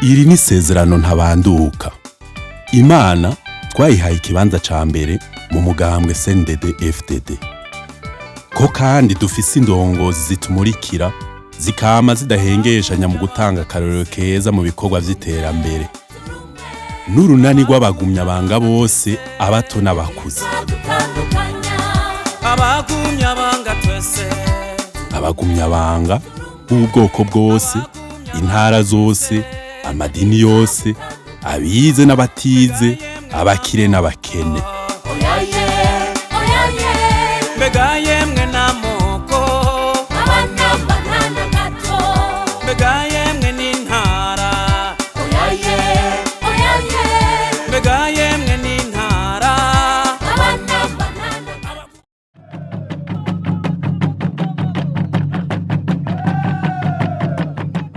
Iri ni isezerano ntabanduka. Imana twayihaye ikibanza ca mbere mu mugambwe CNDD FDD. Ko kandi dufise indongozi zitumurikira, zikama zidahengeshanya mu gutanga akarorero keza mu bikorwa vy'iterambere. N'urunani rw'abagumyabanga bose, abato n'abakuze. Abagumyabanga twese. Abagumyabanga b'ubwoko bwose, intara zose, amadini yose, abize n'abatize, abakire n'abakene. Mbega yemwe n'amoko, mbega yemwe n'intara, mbega yemwe n'intara.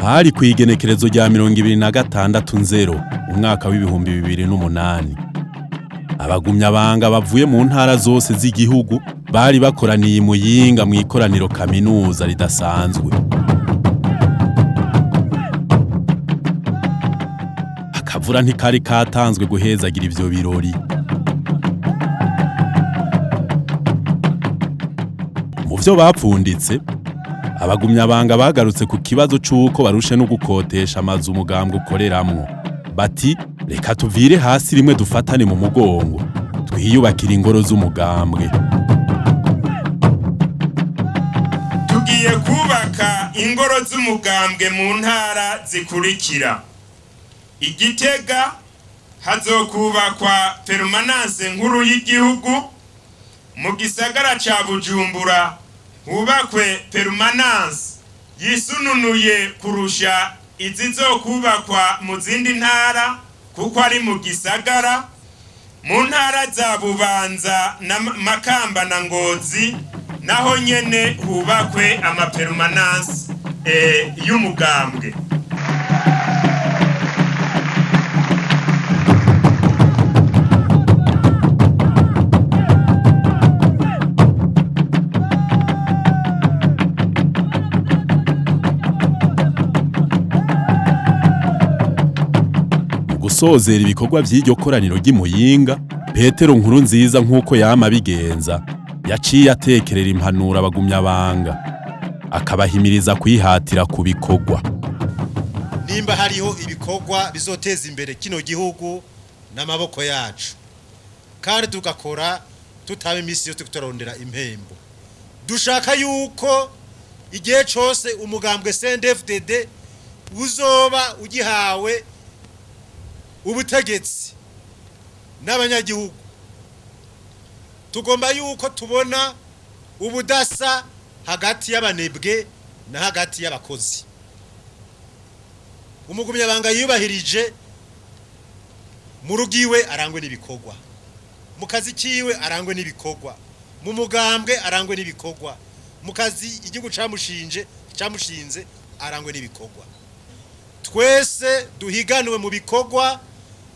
Hari ku igenekerezo rya 26 nzero umwaka w'2008. Abagumyabanga bavuye mu ntara zose z'igihugu bari bakoraniye i Muyinga mu ikoraniro kaminuza ridasanzwe. Akavura ntikari katanzwe guhezagira ivyo birori. Mu vyo bapfunditse, abagumyabanga bagarutse ku kibazo c'uko barushe no gukotesha amazu umugambwe ukoreramwo. Bati reka tuvire hasi rimwe, dufatane mu mugongo, twiyubakire ingoro z'umugambwe. Tugiye kubaka ingoro z'umugambwe mu ntara zikurikira: Igitega hazokubakwa permanence nkuru y'igihugu, mu gisagara ca Bujumbura hubakwe permanence yisununuye kurusha izizokubakwa mu zindi ntara kuko ari mu gisagara. Mu ntara za Bubanza na Makamba na Ngozi naho nyene hubakwe amapermanence y'umugambwe. Mu gusozera ibikorwa vy'iryo koraniro ry'i Muyinga, Petero Nkurunziza, nk'uko yama abigenza, yaciye atekerera impanuro abagumyabanga, akabahimiriza kwihatira ku bikorwa. Nimba hariho ibikorwa bizoteza imbere kino gihugu n'amaboko yacu, kandi tugakora tutaba iminsi yose tutarondera impembo, dushaka yuko igihe cose umugambwe CNDD-FDD uzoba ugihawe ubutegetsi n'abanyagihugu, tugomba yuko tubona ubudasa hagati y'abanebwe na hagati y'abakozi. Umugumyabanga yubahirije mu rugo iwe arangwe n'ibikorwa, mu kazi kiwe arangwe n'ibikorwa, mu mugambwe arangwe n'ibikorwa, mu kazi igihugu camushinje camushinze arangwe n'ibikorwa. Twese duhiganwe mu bikorwa,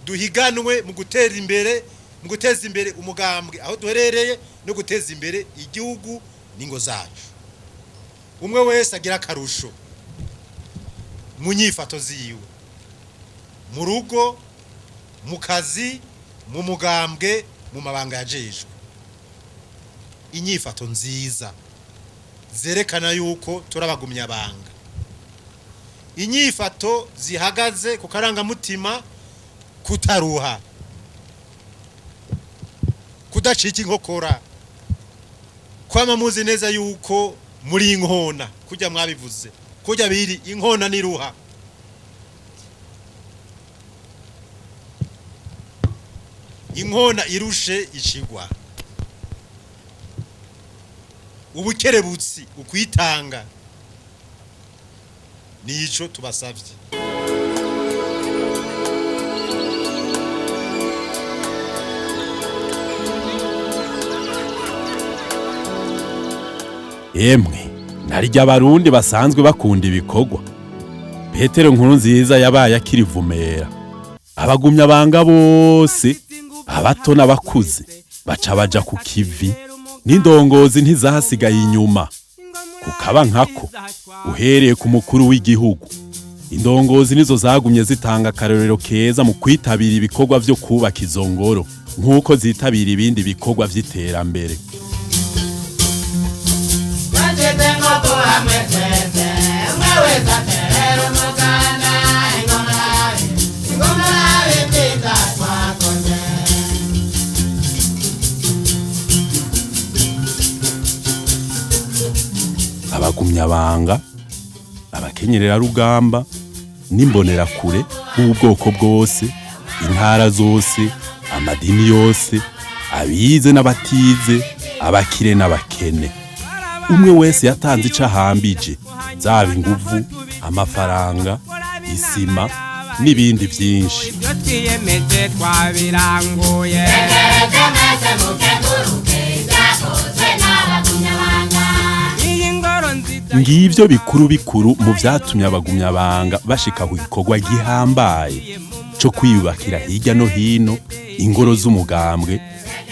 duhiganwe mu gutera imbere, mu guteza imbere umugambwe aho duherereye no guteza imbere igihugu n'ingo zacu. Umwe wese agira akarusho mu nyifato ziwe, mu rugo, mu kazi, mu mugambwe, mu mabanga yajejwe. Inyifato nziza zerekana yuko turabagumyabanga, inyifato zihagaze ku karangamutima, kutaruha, kudacika inkokora, kwama muzi neza yuko muri inkona, kujya mwabivuze, kujya biri inkona niruha. Inkona irushe icigwa. Ubukerebutsi, ukwitanga, nico tubasavye. Emwe, narirya abarundi basanzwe bakunda ibikorwa. Petero Nkurunziza yabaye akirivumera, abagumyabanga bose, abato n'abakuze, baca baja ku kivi, n'indongozi ntizahasigaye inyuma. Kukaba nkako, uhereye ku mukuru w'igihugu. Indongozi nizo zagumye zitanga akarorero keza mu kwitabira ibikorwa vyo kubaka izo ngoro nk'uko zitabira ibindi bikorwa vy'iterambere. Abagumyabanga, abakenyererarugamba n'imbonerakure b'ubwoko bwose, intara zose, amadini yose, abize n'abatize, abakire n'abakene, umwe wese yatanze ico ahambije, zaba inguvu, amafaranga, isima n'ibindi vyinshi. Ibyo twiyemeje twabiranguye. Iyi ngoro nziza Ngivyo bikuru bikuru mu vyatumye abagumyabanga bashika ku gikorwa gihambaye co kwiyubakira hirya no hino ingoro z'umugambwe,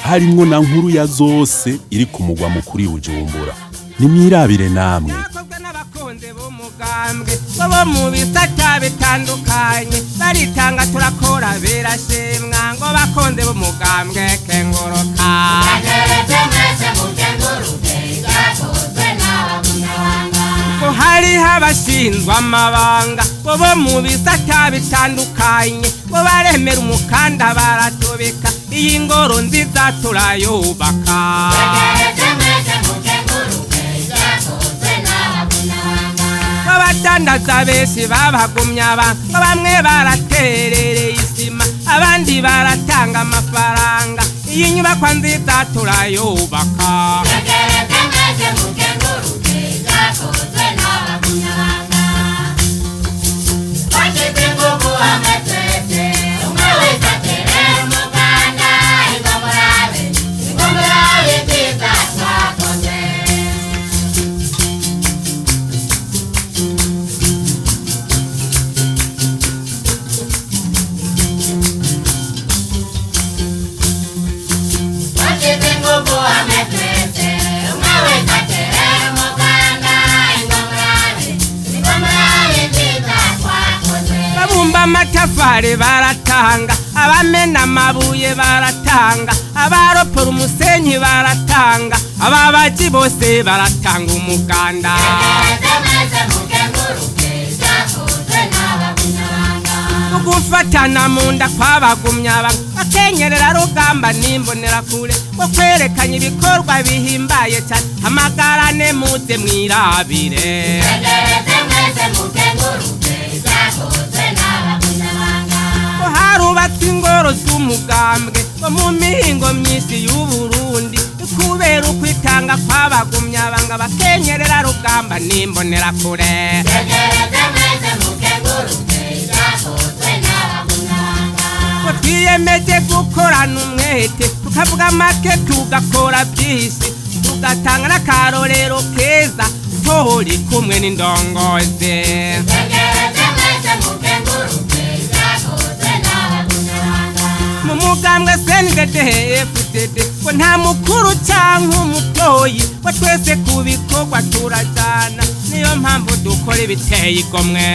harimwo na nkuru ya zose iri ku mugwa mukuru i Bujumbura. Nimwirabire namwe. Byakozwe n'abakunzi b'umugambwe bo bo mu bisata bitandukanye, baritanga turakora birashimwa ngo bakunze b'umugambwe kenguruka. Ko hariho abashinzwe amabanga bo bo mu bisata bitandukanye, bo baremera umukanda baratobeka, iyi ngoro nziza turayubaka. Abadandaza benshi babagumya abantu, bamwe baraterereye isima, abandi baratanga amafaranga, iyi nyubakwa nziza turayubaka. Babumba amatafari baratanga, abamena amabuye baratanga, abaropora umusenyi baratanga, ababaji bose baratanga umuganda. Ugufatana mu nda kw'abagumya bakenyerera rugamba n'imbonerakure, wo kwerekanya ibikorwa bihimbaye cyane, hamagarane muze mwirabire. Ko harubatswe ingoro z'umugambwe bo mu mihingo myinshi y'Uburundi, kubera ukwitanga kw'abagumyabanga bakenyerera rugamba n'imbonerakure. Ko twiyemeje gukorana umwete, tukavuga make tugakora byinshi, tugatanga n'akarorero keza turi kumwe n'indongozi. Mu mugambwe CNDD-FDD ngo nta mukuru canke umutoyi, ngo twese ku bikorwa turajana, niyo mpamvu dukora ibiteye igomwe.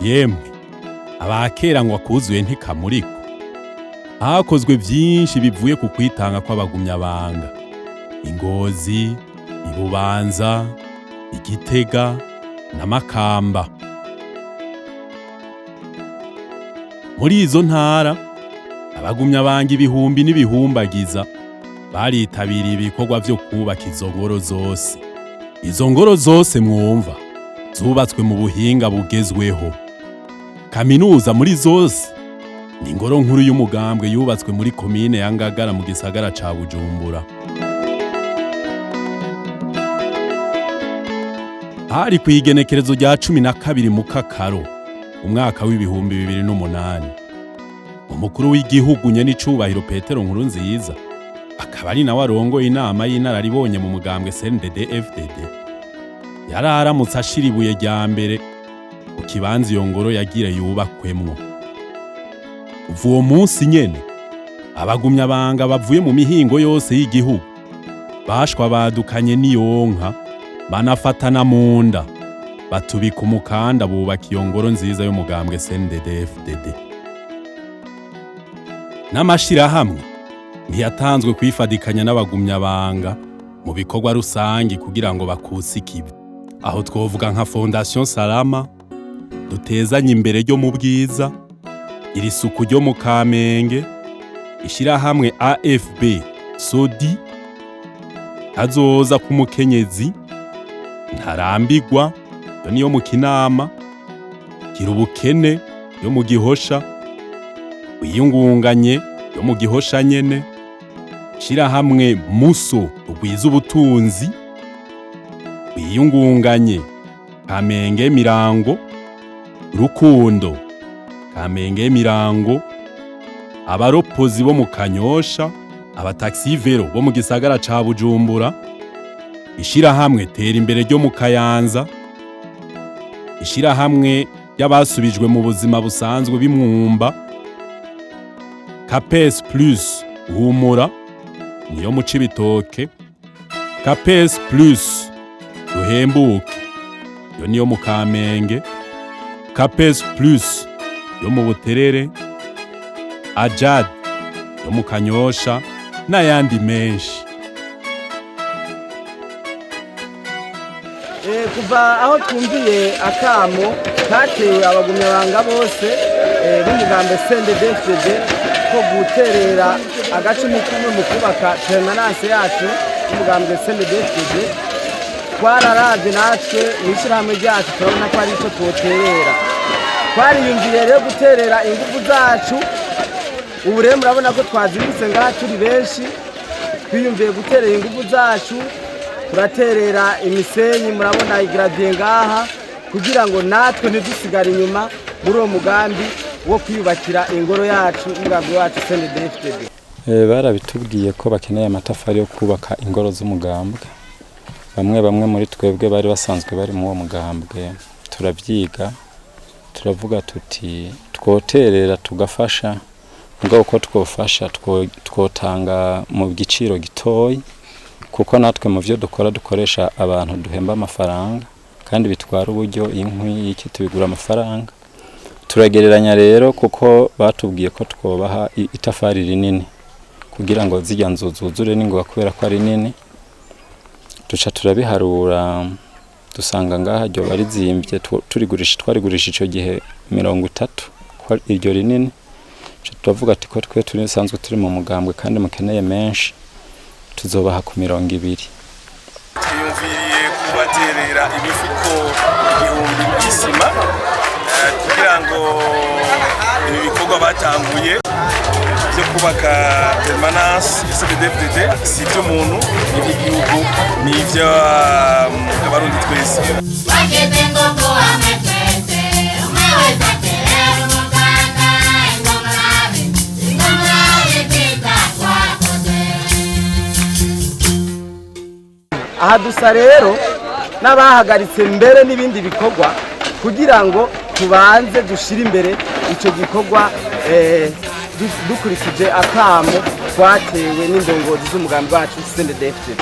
Yemwe, abakera ngo akuzuye ntikamurikwa. Hakozwe vyinshi bivuye ku kwitanga kw'abagumyabanga. Ingozi, Ibubanza, Igitega na Makamba. Muri izo ntara, abagumyabanga ibihumbi n'ibihumbagiza baritabiriye ibikorwa vyo kubaka izo ngoro zose. Izo ngoro zose mwumva zubatswe mu buhinga bugezweho. Kaminuza muri zose ni ingoro nkuru y'umugambwe yubatswe muri komine ya Ngagara mu gisagara ca Bujumbura. Hari kw'igenekerezo rya 12 Mukakaro umwaka w'2008, umukuru w'igihugu nyenicubahiro Petero Nkurunziza, akaba ari nawe arongoye inama y'inararibonye mu mugambwe CNDD-FDD, yari aramutse ashira ibuye rya mbere ku kibanza iyo ngoro yagire yubakwemwo. Kuva uwo munsi nyene, abagumyabanga bavuye mu mihingo yose y'igihugu bashwa badukanye n'iyonka, banafatana mu nda, batubika umukanda, bubaka iyo ngoro nziza y'umugambwe CNDD-FDD. N'amashirahamwe ntiyatanzwe kwifadikanya n'abagumyabanga mu bikorwa rusangi kugira ngo bakuse ikivi. Aho twovuga nka Fondation Salama, Dutezanye Imbere ryo mu Bwiza, iri suku ryo mu Kamenge, ishirahamwe AFB Sodi, Kazoza k'Umukenyezi, Ntarambigwa yo niyo mu Kinama, Gira Ubukene yo mu Gihosha, Wiyungunganye yo mu Gihosha nyene, shirahamwe Muso Rugwiza Ubutunzi, Wiyungunganye Kamenge Mirango, Rukundo Kamenge Mirango, abaropozi bo mu Kanyosha, abataxivero bo mu gisagara ca Bujumbura, ishirahamwe Tera Imbere ryo mu Kayanza, ishirahamwe y'abasubijwe mu buzima busanzwe b'Imwumba, Capes Plus Humura niyo mu Cibitoke, Capes Plus Ruhembuke yo niyo mu Kamenge, Capes Plus yo mu Buterere, Ajad yo mu Kanyosha n'ayandi menshi. Kuva aho twumviye akamo katewe abagumyabanga bose b'umugambi CNDD-FDD ko guterera agacumu kumwe mu kubaka permanence yacu y'umugambi CNDD-FDD, twararavye natwe mw'ishirahamwe ryacu turabona ko ari ico twoterera. Twariyumviriye rero guterera ingufu zacu. Ubu rero murabona ko twazindutse ngaha turi benshi, twiyumviye guterera ingufu zacu, turaterera imisenyi, murabona igradiye ngaha, kugira ngo natwe ntidusigare inyuma muri uwo mugambi wo kwiyubakira ingoro yacu y'umugambi wacu CNDD-FDD. Barabitubwiye ko bakeneye amatafari yo kubaka ingoro z'umugambwe. Bamwe bamwe muri twebwe bari basanzwe bari mu uwo mugambwe turabyiga, turavuga tuti twoterera tugafasha, mugabo uko twofasha twotanga mu giciro gitoyi, kuko natwe mu byo dukora dukoresha abantu duhemba amafaranga kandi bitwara uburyo, inkwi iki tubigura amafaranga. Turagereranya rero kuko batubwiye ko twobaha itafari rinini kugira ngo zijya nzu zuzure n'ingoga kubera ko ari nini. Duca turabiharura dusanga ngaha ryo barizimbye, turigurisha twarigurisha ico gihe 30 ko iryo rinini. Duca turavuga ati ko twe turi sanzwe turi mu mugambwe kandi mukeneye menshi, tuzobaha ku 20. Twiyumviriye kubaterera imifuko 1000 y'isima kugira ngo ibi bikorwa batanguye byo kubaka permanence ya CNDD-FDD si iby'umuntu, ni iby'igihugu, ni iby'abarundi twese. Aha dusa rero n'abahagaritse mbere n'ibindi bikorwa kugira ngo tubanze dushire imbere ico gikorwa, dukurikije akamo twatewe n'indongozi z'umugambi wacu CNDD-FDD.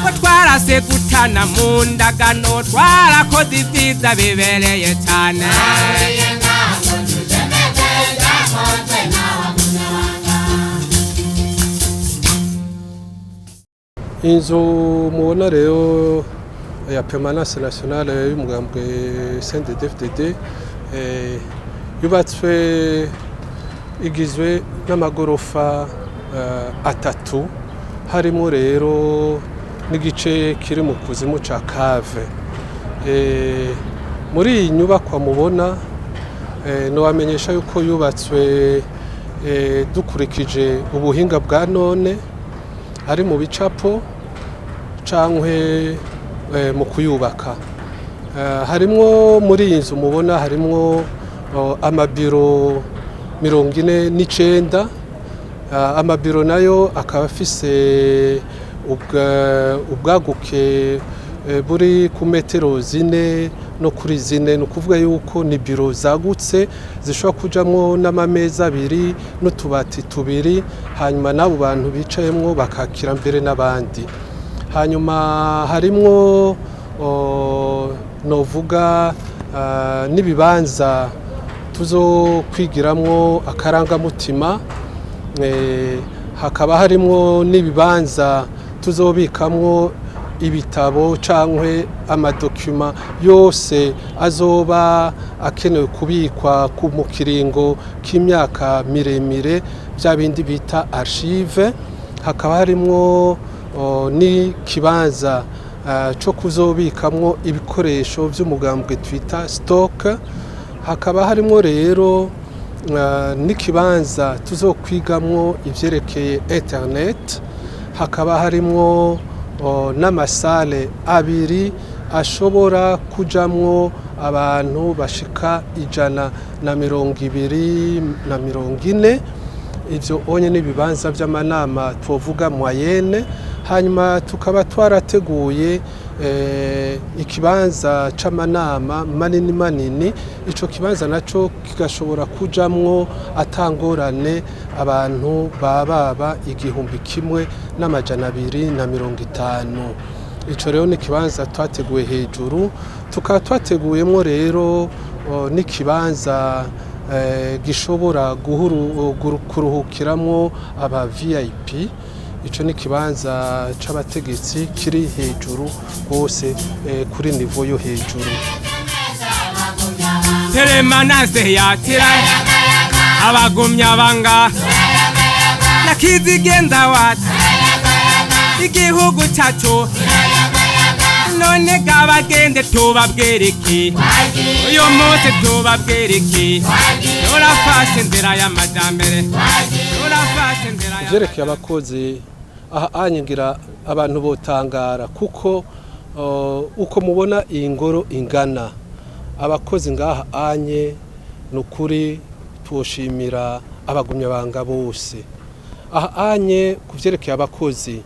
Ko twarase gutana mu ndagano, twarakoze ibyiza bibereye cyane. Inzu mubona rero ya permanence nationale y'umugambwe CNDD-FDD yubatswe igizwe n'amagorofa atatu, harimo rero n'igice kiri mu kuzimu ca cave. Muri iyi nyubakwa mubona Nobamenyesha yuko yubatswe dukurikije ubuhinga bwa none, ari mu bicapo cankwe mu kuyubaka. Harimwo muri iyi nzu mubona harimwo amabiro 49. Amabiro nayo akaba afise ubwaguke buri ku metero 4 no kuri 4. Ni ukuvuga yuko ni biro zagutse zishobora kujamwo n'amameza 2 n'utubati 2, hanyuma n'abo bantu bicayemwo bakakira mbere n'abandi. Hanyuma harimwo novuga n'ibibanza tuzokwigiramwo akarangamutima, hakaba harimwo n'ibibanza tuzobikamwo ibitabo cankwe amadokima yose azoba akenewe kubikwa mu kiringo k'imyaka miremire, bya bindi bita archive. Hakaba harimwo n'ikibanza co kuzobikamwo ibikoresho vy'umugambwe twita stock. Hakaba harimwo rero n'ikibanza tuzokwigamwo ivyerekeye internet. Hakaba harimwo n'amasale 2 ashobora kujamwo abantu bashika 120 na 40. Ivyo onye n'ibibanza vy'amanama twovuga moyenne. Hanyuma tukaba twarateguye ikibanza c'amanama manini manini. Ico kibanza naco kigashobora kujamwo atangorane abantu bababa 1250. Ico rero ni ikibanza twateguye hejuru. Tukaba twateguyemwo rero n'ikibanza gishobora kuruhukiramwo aba VIP. Ico ni ikibanza c'abategetsi kiri hejuru rwose, kuri niveau yo hejuru. Teremanase yatira abagumya banga nakizigenda wacu igihugu cyacu. None gabagende tubabwira iki uyu munsi, tubabwira iki? Turafashe inzira y'amajambere, turafashe inzira. Ivyerekeye abakozi aha anyigira abantu botangara, kuko uko mubona iyi ngoro ingana, abakozi ngaha anye nukuri tushimira abagumyabanga bose aha anye. Ku vyerekeye abakozi,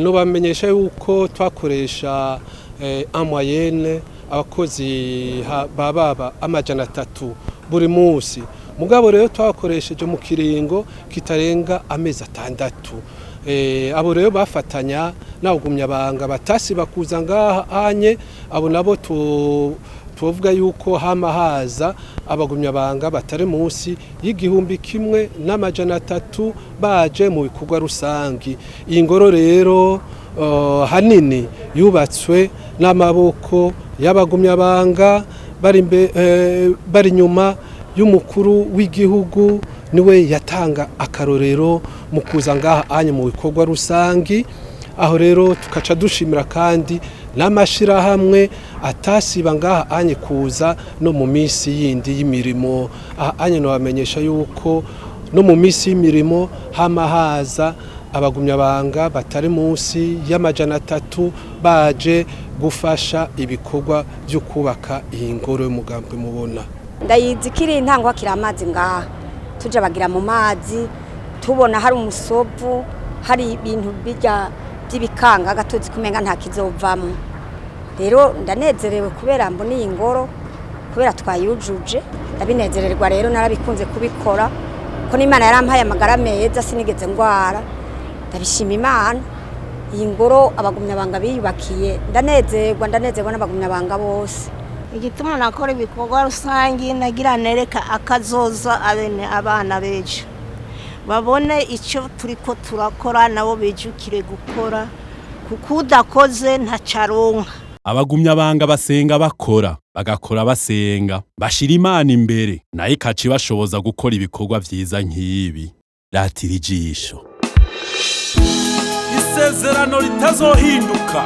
nobamenyesha yuko twakoresha en moyenne abakozi bababa 300 buri munsi. Mugabo rero twakoresheje mu kiringo kitarenga amezi 6. Abo rero bafatanya n'abagumyabanga batasi bakuza ngaha anye. Abo nabo tuvuga yuko hama haza abagumyabanga batari munsi y'1300 baje mu bikorwa rusangi. Iyi ngoro rero hanini yubatswe n'amaboko y'abagumyabanga bari nyuma y'umukuru w'igihugu, niwe yatanga akarorero mu kuza ngaha anye mu bikorwa rusangi. Aho rero tukaca dushimira kandi n'amashirahamwe atasiba ngaha anye kuza no mu minsi yindi y'imirimo. Aha anye nobamenyesha yuko no mu minsi y'imirimo hama haza abagumyabanga batari munsi y'300 baje gufasha ibikorwa byo kubaka iyi ngoro y'umugambwe mubona. Ndayizi kiri intango hakiri amazi ngaha, tuja bagira mu mazi, tubona hari umusovu, hari ibintu bijya by'ibikanga gatuzi kumenga nta kizovamo. Rero ndanezerewe kubera mbona iyi ngoro, kubera twayujuje ndabinezererwa. Rero narabikunze kubikora ko n'Imana yarampaye amagara meza, sinigeze ngwara, ndabishima Imana. Iyi ngoro abagumyabanga biyubakiye, ndanezerwa, ndanezerwa n'abagumyabanga bose. Igituma nakora ibikorwa rusange, nagira nereka akazoza abene abana bejo babone icyo turiko turakora, nabo bijukire gukora, kuko udakoze ntacaronka. Abagumyabanga basenga bakora, bagakora basenga, bashira Imana imbere, nayo ikaca ibashoboza gukora ibikorwa vyiza nk'ibi. Ratira ijisho. Isezerano ritazohinduka.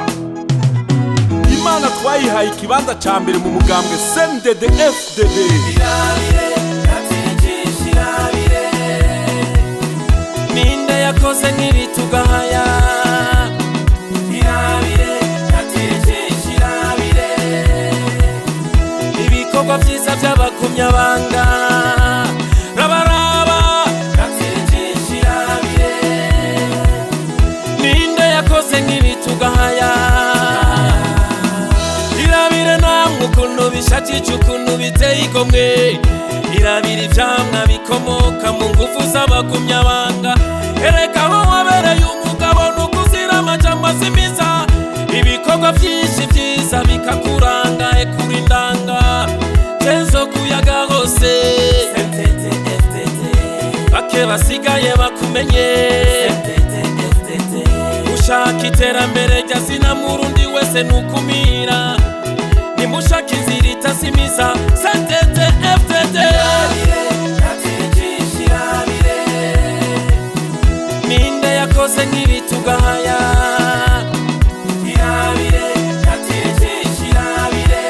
Imana twayihaye ikibanza ca mbere mu mugambwe CNDD FDD. Ninde yakoze nk'ibitugahaya? Irabire atirijisha irabire ibikorwa vyiza vy'abakumyabanga rabaraba atirijisha irabire. Ninde yakoze nk'ibitugahaya? Irabire namwe ukuntu bishajije, ukuntu biteye igomwe. Irabire ivyamwa bikomoka mu nguvu z'abagumyabanga. Ereka aho wabereye umugabo nukuzira amajambo azimiza. Ibikorwa vyinshi vyiza bikakuranga, ekura indanga tenzo kuyaga hose. Bake basigaye bakumenye. Ushaka iterambere rya zina murundi wese nukumira. Nimushaka inzira itazimiza CNDD FDD. Ninde yakoze nk'ibitugahaya? Irabire atirijisha irabire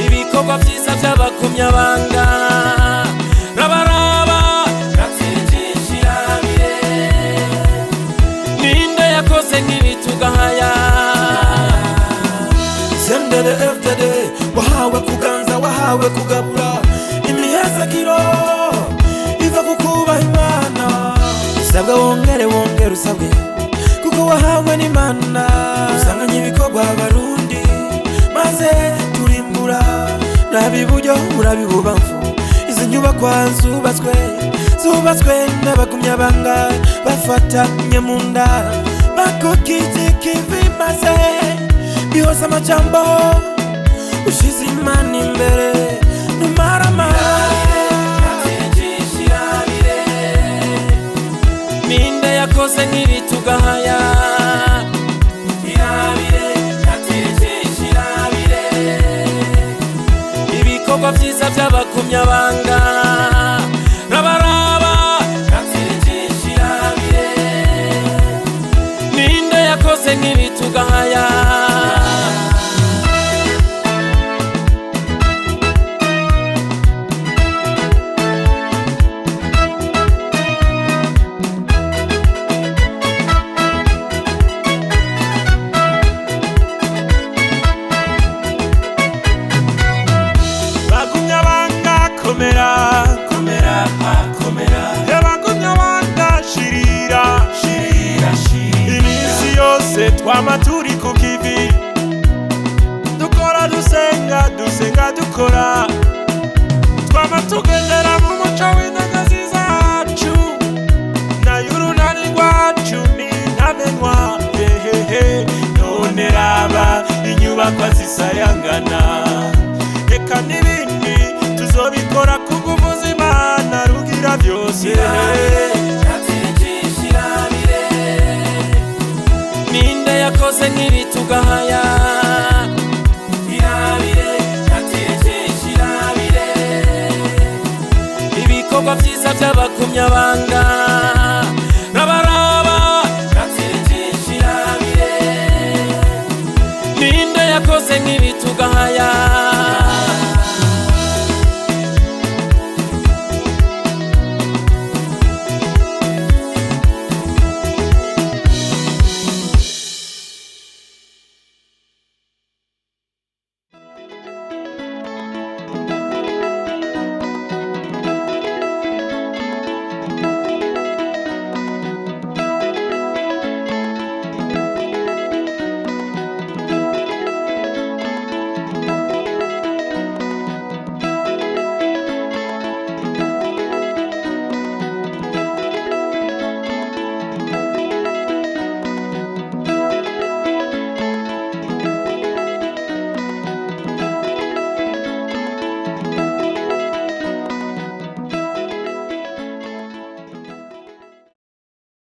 ibikorwa vyiza vy'abakumyabanga rabaraba atirijisha irabire. Ninde yakoze nk'ibitugahaya? CNDD FDD wahawe kuganza, wahawe kugabura imihezagiro iva kukubaha Imana. Usabwa wongere wongere usabwe kuko wahawe n'Imana. Usanganye ibikorwa abarundi maze turimbura, raba iburyo urabe ibubamfu. Izi nyubakwa zubatswe zubatswe n'abagumyabanga bafatanye mu nda, bakukije ikivi maze bihoza amajambo. Ushize Imana imbere numarama. Ninde yakoze nk'ibitugahaya? Irabire atirijisha irabire ibikorwa vyiza vy'abakumyabanga rabaraba atirijisha irabire. Ninde yakoze nk'ibitugahaya? Bagumyabanga komera komera komera, bagumyabanga shirira shirira shirira. Iminsi yose twama turi ku kivi, dukora dusenga dusenga dukora, twama tugendera mu muco w'intagazi zacu, nayo urunani rwacu ni ntamenwa. Hehehe, none raba inyubakwa zisayangana, reka n'ibindi tuzobikora kubw'ubuzima Imana rugira byose. Ninde yakoze nk'ibitugahaya? Irabire atirijisha irabire ibikorwa vyiza vy'abakumyabanga.